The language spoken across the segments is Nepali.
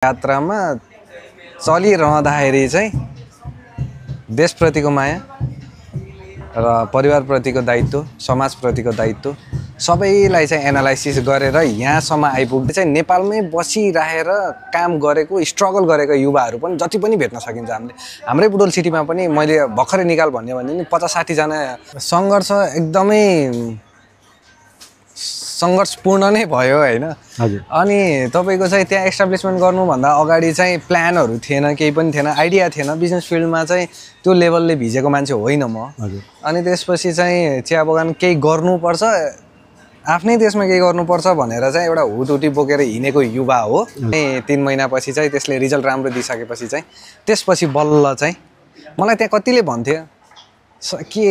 यात्रामा चलिरहँदाखेरि चाहिँ देशप्रतिको माया र परिवारप्रतिको दायित्व, समाजप्रतिको दायित्व सबैलाई चाहिँ एनालाइसिस गरेर यहाँसम्म आइपुग्दै चाहिँ नेपालमै बसिरहेर काम गरेको, स्ट्रगल गरेको युवाहरू पनि जति पनि भेट्न सकिन्छ। हाम्रै बुटोल सिटीमा पनि मैले भर्खरै निकाल भन्यो भने नि 50-60 जना सङ्घर्ष एकदमै सङ्घर्षपूर्ण नै भयो हैन। हजुर। अनि तपाईको चाहिँ त्यहाँ एस्टाब्लिशमेन्ट गर्नुभन्दा अगाडि चाहिँ प्लानहरू थिएन, केही पनि थिएन, आइडिया थिएन। बिजनेस फिल्डमा चाहिँ त्यो लेभलले भिजेको मान्छे होइन म। हजुर। अनि त्यसपछि चाहिँ चिया बगान केही गर्नुपर्छ, आफ्नै देशमा केही गर्नुपर्छ भनेर चाहिँ एउटा हुटुटी बोकेर हिँडेको युवा हो। 3 महिनापछि चाहिँ त्यसले रिजल्ट राम्रो दिइसकेपछि चाहिँ त्यसपछि बल्ल चाहिँ मलाई त्यहाँ कतिले भन्थ्यो के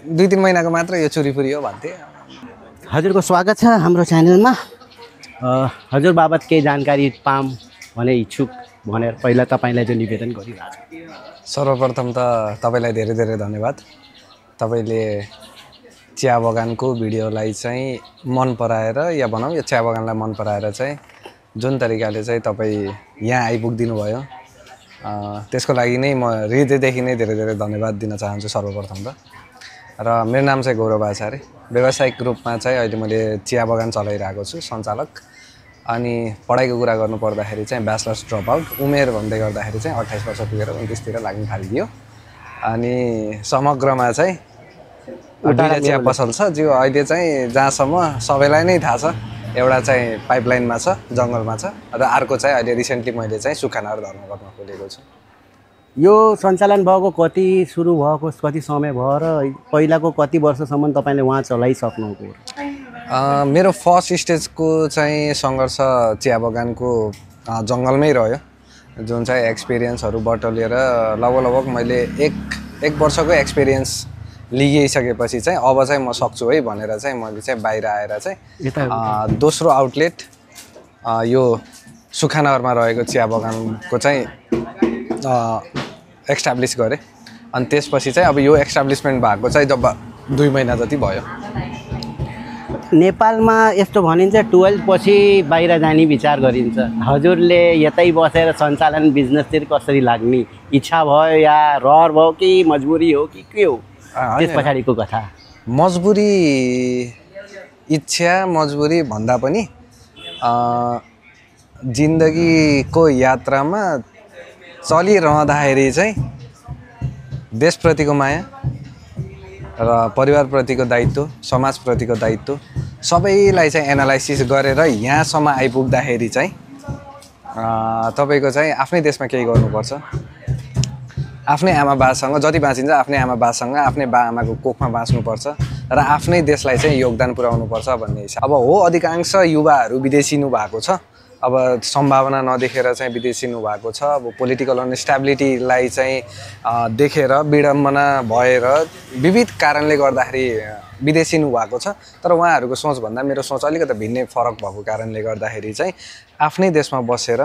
2-3 महिनाको मात्र यो चुरीफुरी हो भन्थे। हजुरको स्वागत छ हाम्रो च्यानलमा। हजुर बाबत केही जानकारी पाऊँ भने इच्छुक भनेर पहिला तपाईलाई चाहिँ निवेदन गरिरहेको छु। सर्वप्रथम त तपाईलाई धेरै धेरै धन्यवाद। तपाईले चिया बगानको भिडियोलाई चाहिँ मन पराएर या भनौँ यो चिया बगानलाई मन पराएर चाहिँ जुन तरिकाले चाहिँ तपाई यहाँ आइपुग्दिनु भयो त्यसको लागि नै म हृदयदेखि नै धेरै धेरै धन्यवाद दिन चाहन्छु सर्वप्रथम त। र मेरो नाम चाहिँ गौरव आचार्य। व्यावसायिक रूपमा चाहिँ अहिले मैले चिया बगान चलाइरहेको छु, सञ्चालक। अनि पढाइको कुरा गर्नु पर्दाखेरि चाहिँ ब्याचलर्स ड्रप आउट, उमेर भन्दै गर्दाखेरि चाहिँ 28 वर्ष पुगेर 29 तिर लाग्न थालिदियो। अनि समग्रमा चाहिँ दुईटा चिया पसल छ जो अहिले चाहिँ जहाँसम्म सबैलाई नै थाहा छ, एउटा चाहिँ पाइपलाइनमा छ, जङ्गलमा छ, र अर्को चाहिँ अहिले रिसेन्टली मैले चाहिँ सुखानगर धर्मघटमा खोलेको छु। यो सञ्चालन भएको कति सुरु भएको कति समय भयो र पहिलाको कति वर्षसम्म तपाईले वहाँ चलाइसक्नुभयो? मेरो फर्स्ट स्टेजको चाहिँ सङ्घर्ष चिया बगानको जङ्गलमै रह्यो, जुन चाहिँ एक्सपिरियन्सहरू बटुलेर लगभग मैले एक वर्षको एक्सपिरियन्स लिइसकेपछि चाहिँ अब चाहिँ म सक्छु है भनेर चाहिँ मैले चाहिँ बाहिर आएर चाहिँ दोस्रो आउटलेट यो सुखानगरमा रहेको चिया बगानको चाहिँ एक्स्टाब्लिस गरेँ। अनि त्यसपछि चाहिँ अब यो एक्स्टाब्लिसमेन्ट भएको चाहिँ जब 2 महिना जति भयो। नेपालमा यस्तो भनिन्छ 12 पछि बाहिर जाने विचार गरिन्छ। हजुरले यतै बसेर सञ्चालन बिजनेसतिर कसरी लाग्ने इच्छा भयो या रहर भयो कि मजबुरी हो कि के हो? त्यस पछाडिको कथा। मजबुरी, इच्छा मजबुरी भन्दा पनि जिन्दगीको यात्रामा चलिरहँदाखेरि चाहिँ देशप्रतिको माया र परिवारप्रतिको दायित्व, समाजप्रतिको दायित्व सबैलाई चाहिँ एनालाइसिस गरेर यहाँसम्म आइपुग्दाखेरि चाहिँ तपाईको चाहिँ आफ्नै देशमा केही गर्नुपर्छ, आफ्नै आमा बासँग जति बाँचिन्छ आफ्नै आमा बासँग आफ्नै बा आमाको कोखमा बाँच्नुपर्छ र आफ्नै देशलाई चाहिँ योगदान पुर्याउनुपर्छ भन्ने हिसाब। अब हो अधिकांश युवाहरू विदेशिनु भएको छ, अब सम्भावना नदेखेर चाहिँ विदेशिनु भएको छ। अब पोलिटिकल अनस्टेबिलिटीलाई चाहिँ देखेर विडम्बना भएर विविध कारणले गर्दाखेरि विदेशिनु भएको छ। तर उहाँहरूको सोचभन्दा मेरो सोच अलिकति भिन्नै फरक भएको कारणले गर्दाखेरि चाहिँ आफ्नै देशमा बसेर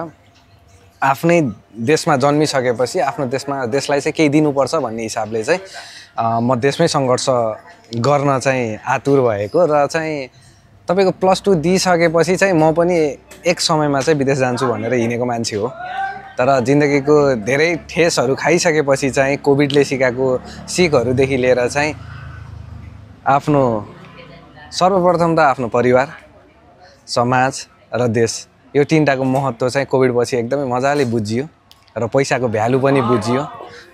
आफ्नै देशमा जन्मिसकेपछि आफ्नो देशलाई चाहिँ केही दिनुपर्छ भन्ने हिसाबले चाहिँ म देशमै सङ्घर्ष गर्न चाहिँ आतुर भएको र चाहिँ तपाईको +2 दिइसकेपछि चाहिँ म पनि एक समयमा चाहिँ विदेश जान्छु भनेर हिँडेको मान्छे हो। तर जिन्दगीको धेरै ठेसहरू खाइसकेपछि चाहिँ कोभिडले सिकाएको सिकहरूदेखि लिएर चाहिँ आफ्नो सर्वप्रथम त आफ्नो परिवार, समाज र देश यो तीनटाको महत्त्व चाहिँ कोभिडपछि एकदमै मजाले बुझियो र पैसाको भ्यालु पनि बुझियो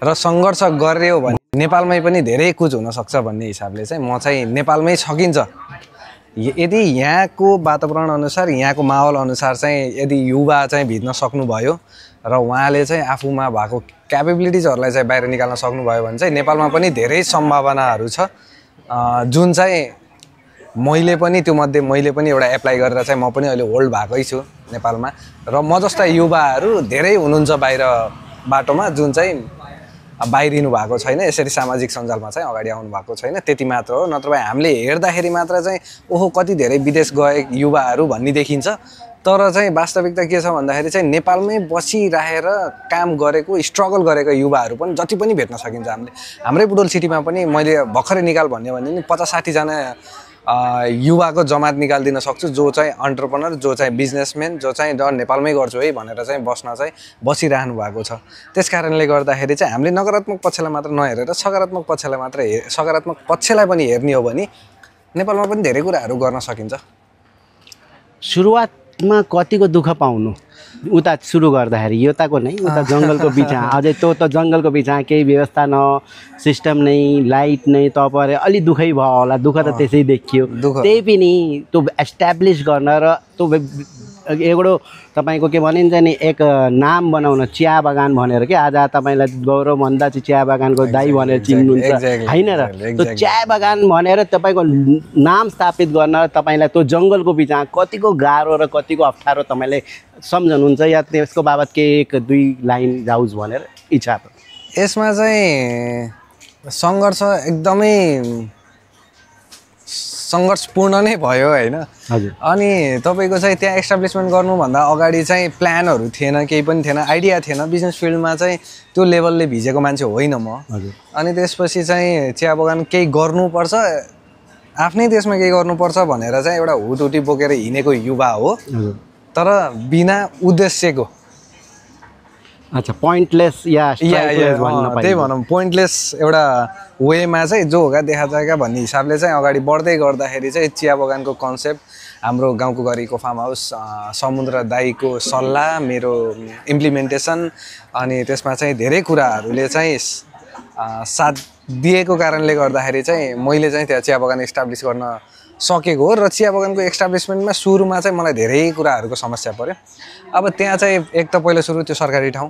र सङ्घर्ष गर्यो भने नेपालमै पनि धेरै कुछ हुनसक्छ भन्ने हिसाबले चाहिँ म चाहिँ नेपालमै सकिन्छ यदि यहाँको वातावरण अनुसार, यहाँको माहौल अनुसार चाहिँ यदि युवा चाहिँ भिज्न सक्नुभयो र उहाँले चाहिँ आफूमा भएको क्यापेबिलिटिजहरूलाई चाहिँ बाहिर निकाल्न सक्नुभयो भने चाहिँ नेपालमा पनि धेरै सम्भावनाहरू छ, जुन चाहिँ मैले पनि एउटा एप्लाई गरेर चाहिँ म पनि अहिले होल्ड भएकै छु नेपालमा। र म जस्ता युवाहरू धेरै हुनुहुन्छ बाहिर बाटोमा जुन चाहिँ बाहिरिनु भएको छैन, यसरी सामाजिक सञ्जालमा चाहिँ अगाडि आउनु भएको छैन, त्यति मात्र हो। नत्र भए हामीले हेर्दाखेरि मात्र चाहिँ ओहो कति धेरै विदेश गए युवाहरू भन्ने देखिन्छ, तर चाहिँ वास्तविकता के छ भन्दाखेरि चाहिँ नेपालमै बसिरहेर काम गरेको, स्ट्रगल गरेको युवाहरू पनि जति पनि भेट्न सकिन्छ। हाम्रै बुटोल सिटीमा पनि मैले भर्खरै निकाल भन्यो भने नि 50-60 जना युवाको जमात निकालिदिन सक्छु जो चाहिँ अन्टरप्रेनर, जो चाहिँ बिजनेसम्यान, जो चाहिँ नेपालमै गर्छु है भनेर चाहिँ बसिरहनु भएको छ। त्यस कारणले गर्दाखेरि चाहिँ हामीले नकारात्मक पक्षलाई मात्र नहेरेर सकारात्मक पक्षलाई पनि हेर्ने हो भने नेपालमा पनि धेरै कुराहरू गर्न सकिन्छ। सुरुवातमा कतिको दुःख पाउनु उता सुरु गर्दाखेरि यताको नै उता जङ्गलको बिचमा अझै त जङ्गलको बिचमा केही व्यवस्था न सिस्टम नै लाइट नै तपरे अलि दुःखै भयो होला, दुःख त त्यसै देखियो। त्यही पनि त्यो एस्टाब्लिस गर्न र त्यो एउटा तपाईँको के भनिन्छ नि एक नाम बनाउन चिया बगान भनेर के आज तपाईँलाई गौरव भन्दा चाहिँ चिया बगानको दाइ भनेर चिन्नुहुन्छ होइन र? त्यो चिया बगान भनेर तपाईँको नाम स्थापित गर्न तपाईँलाई त्यो जङ्गलको बिचमा कतिको गाह्रो र कतिको अप्ठ्यारो तपाईँले सम्झनुहुन्छ या त्यसको बाबत के एक दुई लाइन जाओस् भनेर इच्छा? यसमा चाहिँ सङ्घर्ष एकदमै सङ्घर्षपूर्ण नै भयो होइन। हजुर। अनि तपाईँको चाहिँ त्यहाँ एस्टाब्लिसमेन्ट गर्नुभन्दा अगाडि चाहिँ प्लानहरू थिएन, केही पनि थिएन, आइडिया थिएन। बिजनेस फिल्डमा चाहिँ त्यो लेभलले भिजेको मान्छे होइन म। हजुर। अनि त्यसपछि चाहिँ चिया बगान केही गर्नुपर्छ, आफ्नै देशमा केही गर्नुपर्छ भनेर चाहिँ एउटा हुटुटी बोकेर हिँडेको युवा हो, तर बिना उद्देश्यको। अच्छा, पोइन्टलेस या त्यही भनौँ पोइन्टलेस एउटा वेमा चाहिँ जो होगा देखा जाएगा भन्ने हिसाबले चाहिँ अगाडि बढ्दै गर्दाखेरि चाहिँ चिया बगानको कन्सेप्ट हाम्रो गाउँको गरेको फार्म हाउस समुद्र दाईको सल्लाह, मेरो इम्प्लिमेन्टेसन अनि त्यसमा चाहिँ धेरै कुराहरूले चाहिँ साथ दिएको कारणले गर्दाखेरि चाहिँ मैले चाहिँ त्यहाँ चिया बगान इस्टाब्लिस गर्न सकेको हो। र चिया बगानको इस्टाब्लिसमेन्टमा सुरुमा चाहिँ मलाई धेरै कुराहरूको समस्या पर्यो। अब त्यहाँ चाहिँ एक त पहिलो सुरु त्यो सरकारी ठाउँ,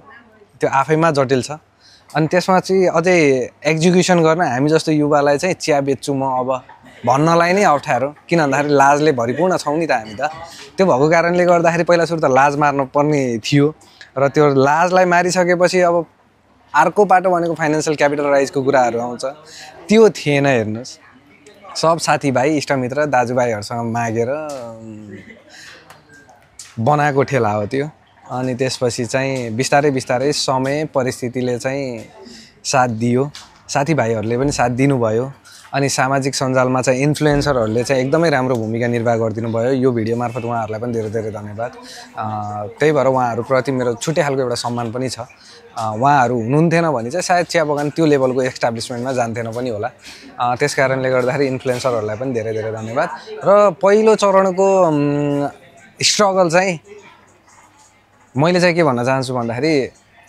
त्यो आफैमा जटिल छ। अनि त्यसमा चाहिँ अझै एक्जिक्युसन गर्न हामी जस्तो युवालाई चाहिँ चिया बेच्छु म अब भन्नलाई नै अप्ठ्यारो, किन भन्दाखेरि लाजले भरिपूर्ण छौँ नि त हामी त। त्यो भएको कारणले गर्दाखेरि पहिला सुरु त लाज मार्नु पर्ने थियो र त्यो लाजलाई मारिसकेपछि अब अर्को बाटो भनेको फाइनेन्सियल क्यापिटल राइजको कुराहरू आउँछ। त्यो थिएन। हेर्नुहोस्, सब साथीभाइ इष्टमित्र दाजुभाइहरूसँग मागेर बनाएको ठेला हो त्यो। अनि त्यसपछि चाहिँ बिस्तारै समय परिस्थितिले चाहिँ साथ दियो, साथीभाइहरूले पनि साथ दिनुभयो। अनि सामाजिक सञ्जालमा चाहिँ इन्फ्लुएन्सरहरूले चाहिँ एकदमै राम्रो भूमिका निर्वाह गरिदिनु भयो। यो भिडियो मार्फत उहाँहरूलाई पनि धेरै धेरै धन्यवाद। त्यही भएर उहाँहरूप्रति मेरो छुट्टै खालको एउटा सम्मान पनि छ। उहाँहरू हुनुहुन्थेन भने चाहिँ सायद चिया बगान त्यो लेभलको एस्टाब्लिसमेन्टमा जान्थेन पनि होला। त्यस कारणले गर्दाखेरि इन्फ्लुएन्सरहरूलाई पनि धेरै धेरै धन्यवाद। र पहिलो चरणको स्ट्रगल चाहिँ मैले चाहिँ के भन्न चाहन्छु भन्दाखेरि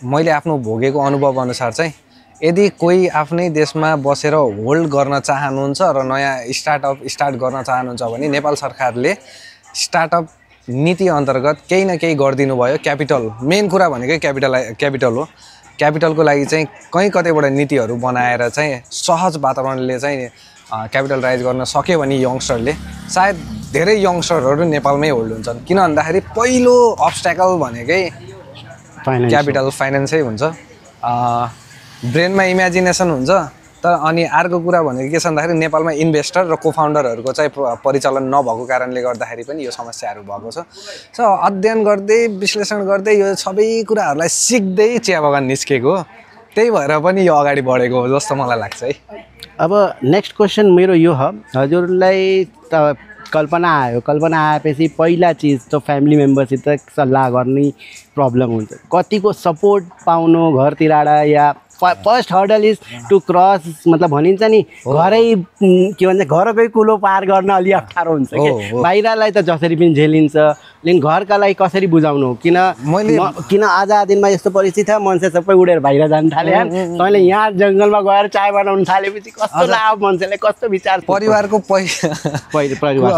मैले आफ्नो भोगेको अनुभव अनुसार चाहिँ यदि कोही आफ्नै देशमा बसेर होल्ड गर्न चाहनुहुन्छ र नयाँ स्टार्ट गर्न चाहनुहुन्छ भने नेपाल सरकारले स्टार्टअप नीति अन्तर्गत केही न केही गरिदिनु भयो। क्यापिटल, मेन कुरा भनेकै क्यापिटल हो। क्यापिटलको लागि चाहिँ कहीँ कतैबाट नीतिहरू बनाएर चाहिँ सहज वातावरणले चाहिँ क्यापिटल राइज गर्न सक्यो भने यङ्स्टरले, सायद धेरै यङ्स्टरहरू नेपालमै होल्ड हुन्छन्। किन भन्दाखेरि पहिलो अब्स्ट्याकल भनेकै क्यापिटल, फाइनेन्सै हुन्छ। ब्रेनमा इमेजिनेसन हुन्छ, तर अनि अर्को कुरा भनेको के छ भन्दाखेरि नेपालमा इन्भेस्टर र कोफाउन्डरहरूको चाहिँ परिचालन नभएको कारणले गर्दाखेरि पनि यो समस्याहरू भएको छ। सो अध्ययन गर्दै विश्लेषण गर्दै यो सबै कुराहरूलाई सिक्दै चिया बगान निस्केको हो। त्यही भएर पनि यो अगाडि बढेको हो जस्तो मलाई लाग्छ है। अब नेक्स्ट क्वेसन मेरो यो हो, हजुरलाई त कल्पना आएपछि पहिला चिज त फ्यामिली मेम्बरसित सल्लाह गर्ने प्रब्लम हुन्छ। कतिको सपोर्ट पाउनु घरतिरबाट या first hurdle is to cross, मतलब भनिन्छ नि घरै के भन्छ घरकै कुलो पार गर्न अलि अप्ठ्यारो हुन्छ कि बाहिरलाई त जसरी पनि झेलिन्छ, लेकिन घरका लागि कसरी बुझाउनु? किन आज दिनमा यस्तो परिस्थिति छ, मान्छे सबै उडेर बाहिर जान थाले। तैँले यहाँ जङ्गलमा गएर चाय बनाउनु थालेपछि कस्तो लाग्यो, मान्छेले कस्तो विचार? परिवारको परिवार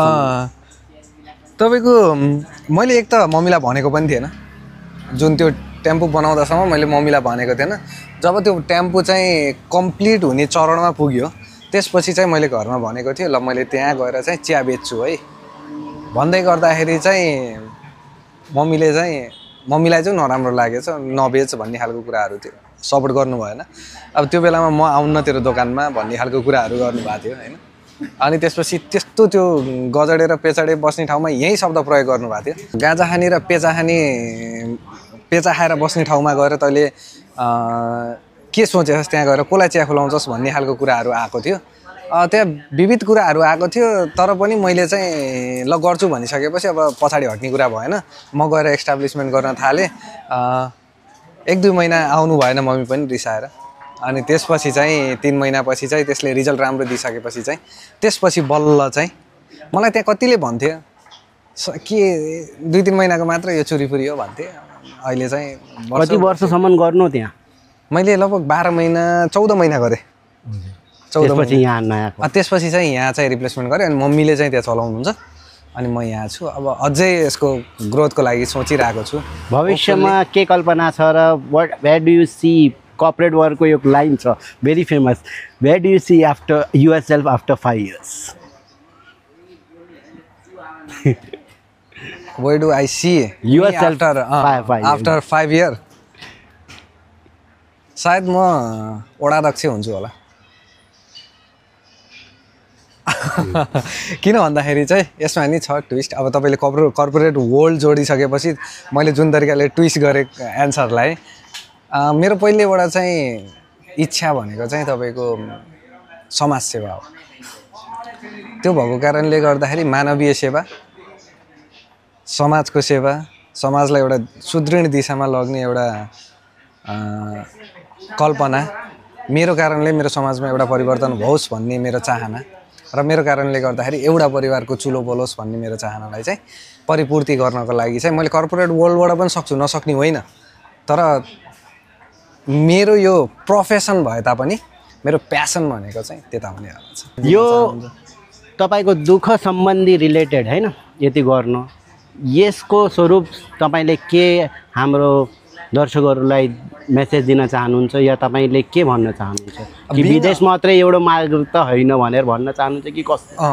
तपाईँको मैले एक त मम्मीलाई भनेको पनि थिएन। जुन त्यो टेम्पो बनाउँदासम्म मैले मम्मीलाई भनेको थिएन। जब त्यो टेम्पो चाहिँ कम्प्लिट हुने चरणमा पुग्यो त्यसपछि चाहिँ मैले घरमा भनेको थिएँ, ल मैले त्यहाँ गएर चाहिँ चिया बेच्छु है भन्दै गर्दाखेरि चाहिँ मम्मीलाई चाहिँ नराम्रो लागेछ, नबेच भन्ने खालको कुराहरू थियो, सपोर्ट गर्नु भएन। अब त्यो बेलामा म आउन्न तेरो दोकानमा भन्ने खालको कुराहरू गर्नुभएको थियो होइन। अनि त्यसपछि त्यस्तो त्यो गजडेर पेचडे बस्ने ठाउँमा यही शब्द प्रयोग गर्नुभएको थियो। गाँजा खाने र पेचा खाएर बस्ने ठाउँमा गएर तैँले के सोचेछस्, त्यहाँ गएर कसलाई चिया खुलाउँछस् भन्ने खालको कुराहरू आएको थियो। त्यहाँ विविध कुराहरू आएको थियो तर पनि मैले चाहिँ ल गर्छु भनिसकेपछि अब पछाडि हट्ने कुरा भएन म गएर एस्टाब्लिसमेन्ट गर्न थालेँ 1-2 महिना आउनु भएन मम्मी पनि रिसाएर अनि त्यसपछि चाहिँ 3 महिनापछि चाहिँ त्यसले रिजल्ट राम्रो दिइसकेपछि चाहिँ त्यसपछि बल्ल चाहिँ मलाई त्यहाँ कतिले भन्थ्यो के 2-3 महिनाको मात्र यो चुरीफुरी हो भन्थे अहिले चाहिँ कति वर्षसम्म गर्नु त्यहाँ मैले लगभग 12 महिना 14 महिना गरेँ त्यसपछि यहाँ नयाँ त्यसपछि चाहिँ यहाँ चाहिँ रिप्लेसमेन्ट गरेँ अनि मम्मीले चाहिँ त्यहाँ चलाउनुहुन्छ अनि म यहाँ छु अब अझै यसको ग्रोथको लागि सोचिरहेको छु भविष्यमा के कल्पना छ र where do you see corporate वर्ल्डको यो लाइन छ very famous where do you see after yourself after 5 years Where do I see yourself after 5 years? सायद म वडाध्यक्ष हुन्छु होला किन भन्दाखेरि चाहिँ यसमा नि छ ट्विस्ट अब तपाईँले कर्पोरेट वर्ल्ड जोडिसकेपछि मैले जुन तरिकाले ट्विस्ट गरेँ एन्सरलाई मेरो पहिलेबाट चाहिँ इच्छा भनेको चाहिँ तपाईँको समाजसेवा हो त्यो भएको कारणले गर्दाखेरि मानवीय सेवा समाजको सेवा समाजलाई एउटा सुदृढ दिशामा लग्ने एउटा कल्पना मेरो कारणले मेरो समाजमा एउटा परिवर्तन होस् भन्ने मेरो चाहना र मेरो कारणले गर्दाखेरि एउटा परिवारको चुलो बोलोस् भन्ने मेरो चाहनालाई चाहिँ परिपूर्ति गर्नको लागि चाहिँ मैले कर्पोरेट वर्ल्डबाट पनि सक्छु नसक्ने होइन तर मेरो यो प्रोफेसन भए तापनि मेरो प्यासन भनेको चाहिँ त्यता हुने छ यो तपाईको दुःख सम्बन्धी रिलेटेड हैन यति गर्नु यसको स्वरूप तपाईले के हाम्रो दर्शकहरूलाई मेसेज दिन चाहनुहुन्छ या तपाईले के भन्न चाहनुहुन्छ कि विदेश मात्रै एउटा मार्ग त होइन भनेर भन्न चाहनुहुन्छ कि कस्तो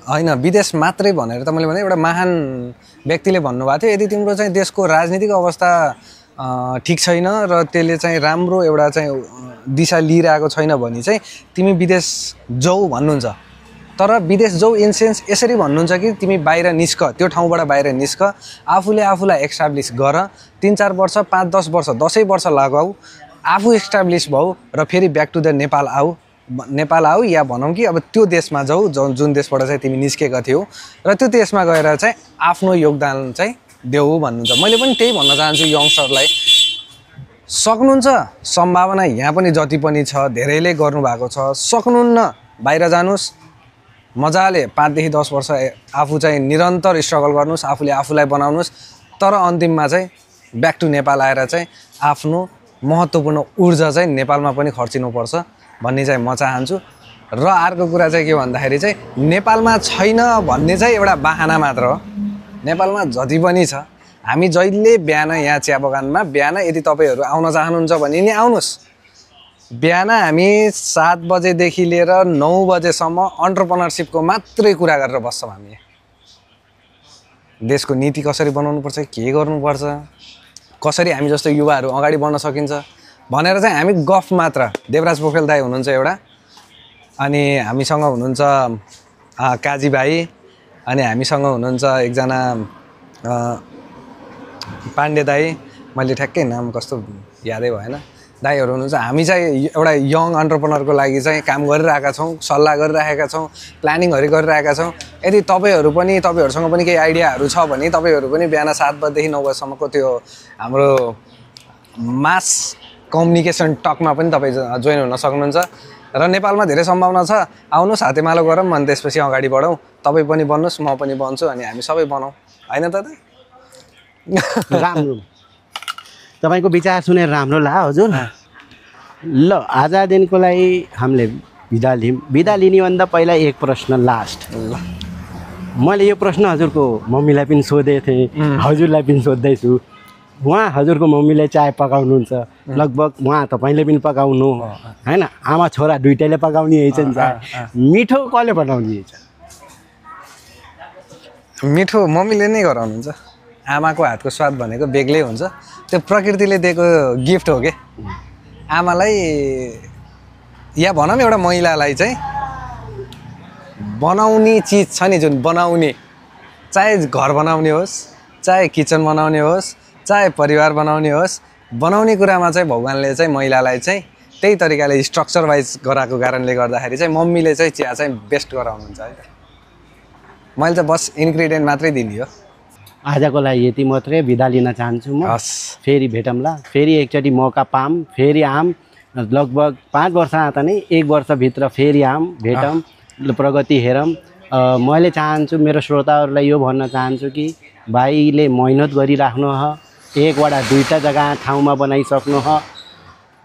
हैन विदेश मात्रै भनेर त मैले भने एउटा महान व्यक्तिले भन्नुभएको थियो यदि तिम्रो चाहिँ देशको राजनीतिक अवस्था ठीक छैन र त्यसले चाहिँ राम्रो एउटा चाहिँ दिशा लिइरहेको छैन भने चाहिँ तिमी विदेश जाऊ भन्नुहुन्छ तर विदेश जाऊ इन सेन्स यसरी भन्नुहुन्छ कि तिमी बाहिर निस्क त्यो ठाउँबाट बाहिर निस्क आफूले आफूलाई एक्स्टाब्लिस गर 3-4 वर्ष 5-10 वर्ष 10 वर्ष लगाऊ आफू एक्स्टाब्लिस भऊ र फेरि ब्याक टु द नेपाल आऊ या भनौँ कि अब त्यो देशमा जाऊ जुन देशबाट चाहिँ तिमी निस्केका थियौ र त्यो देशमा गएर चाहिँ आफ्नो योगदान चाहिँ देऊ भन्नुहुन्छ मैले पनि त्यही भन्न चाहन्छु यङ्स्टरलाई सक्नुहुन्छ सम्भावना यहाँ पनि जति पनि छ धेरैले गर्नुभएको छ सक्नुहुन्न बाहिर जानुस् मजाले 5 देखि 10 वर्ष आफू चाहिँ निरन्तर स्ट्रगल गर्नुस् आफूले आफूलाई बनाउनुस् तर अन्तिममा चाहिँ ब्याक टु नेपाल आएर चाहिँ आफ्नो महत्त्वपूर्ण ऊर्जा चाहिँ नेपालमा पनि खर्चिनुपर्छ भन्ने चाहिँ म चाहन्छु र अर्को कुरा चाहिँ के भन्दाखेरि चाहिँ नेपालमा छैन भन्ने चाहिँ एउटा बहाना मात्र हो नेपालमा जति पनि छ हामी जहिले बिहान यहाँ चिया बगानमा बिहान यदि तपाईहरु आउन चाहनुहुन्छ भने नि आउनुस् बिहान हामी 7 बजेदेखि लिएर 9 बजेसम्म एन्टरप्रेन्योरशिपको मात्रै कुरा गरेर बस्छौं हामी देशको नीति कसरी बनाउनु पर्छ के गर्नुपर्छ कसरी हामी जस्तो युवाहरू अगाडि बढ्न सकिन्छ भनेर चाहिँ हामी गफ मात्र देवराज पोखरेल दाइ हुनुहुन्छ एउटा अनि हामीसँग हुनुहुन्छ काजी भाइ अनि हामीसँग हुनुहुन्छ एकजना पाण्डे दाइ मैले ठ्याक्कै नाम कस्तो यादै भएन दाइहरु हुनुहुन्छ हामी चाहिँ एउटा यङ एन्टरप्रेन्योरको लागि चाहिँ काम गरिरहेका छौं सल्लाह गरिरहेका छौं प्लानिङहरु गरिरहेका छौं यदि तपाईहरुसँग पनि केही आइडियाहरु छ भने तपाईहरु पनि बिहान 7 बजेदेखि 9 बजेसम्मको त्यो हाम्रो मास कम्युनिकेसन टकमा पनि तपाई जोइन हुन सक्नुहुन्छ र नेपालमा धेरै सम्भावना छ आउनुस् हातेमालो गरौँ अनि त्यसपछि अगाडि बढौं तपाई पनि बन्नुस् म पनि बन्छु अनि हामी सबै बनाऊ हैन त राम्रो तपाईको विचार सुनेर राम्रो लाग्यो हजुर ल आजदेखिको लागि हामीले बिदा लिनुभन्दा पहिला एक प्रश्न लास्ट मैले यो प्रश्न हजुरको मम्मीलाई पनि सोधेको थिएँ हजुरलाई पनि सोध्दैछु उहाँ हजुरको मम्मीले चाय पकाउनुहुन्छ लगभग उहाँ तपाईले पनि पकाउनु हैन आमा छोरा दुईटैले पकाउने हैछ नि चाय मिठो कसले बनाउने हैछ मिठो मम्मीले नै गराउनुहुन्छ आमाको हातको स्वाद भनेको बेग्लै हुन्छ त्यो प्रकृतिले दिएको गिफ्ट हो के आमालाई या भनौँ एउटा महिलालाई चाहिँ बनाउने चीज छ नि जुन बनाउने चाहे घर बनाउने होस् चाहे किचन बनाउने होस् चाहे परिवार बनाउने होस् बनाउने कुरामा चाहिँ भगवानले चाहिँ महिलालाई चाहिँ त्यही तरिकाले स्ट्रक्चर वाइज गराएको कारणले गर्दाखेरि चाहिँ मम्मीले चाहिँ चिया चाहिँ बेस्ट गराउनुहुन्छ है त। मैले चाहिँ बस इन्ग्रिडियन्ट मात्रै दिने हो। आजको लागि यति मात्रै, बिदा लिन चाहन्छु म। हस्, फेरि भेटौँला, फेरि एकचोटि मौका पाऊँ, फेरि आऊँ, लगभग 5 वर्ष त नै 1 वर्षभित्र फेरि आऊँ, भेटौँ, प्रगति हेरौँ। मैले चाहन्छु, मेरो श्रोताहरूलाई यो भन्न चाहन्छु कि भाइले मेहनत गरिराख्नु ह, 1 वटा 2टा जग्गा ठाउँमा बनाइसक्नु ह,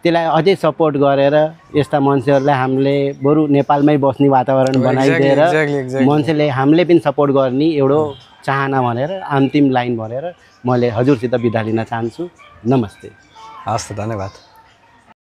त्यसलाई अझै सपोर्ट गरेर यस्ता मान्छेहरूलाई हामीले बरु नेपालमै बस्ने वातावरण बनाइदिएर मान्छेले हामीले पनि सपोर्ट गर्ने एउटा चाहना भनेर अन्तिम लाइन भनेर मैले हजुरसित बिदा लिन चाहन्छु। नमस्ते। हस् त, धन्यवाद।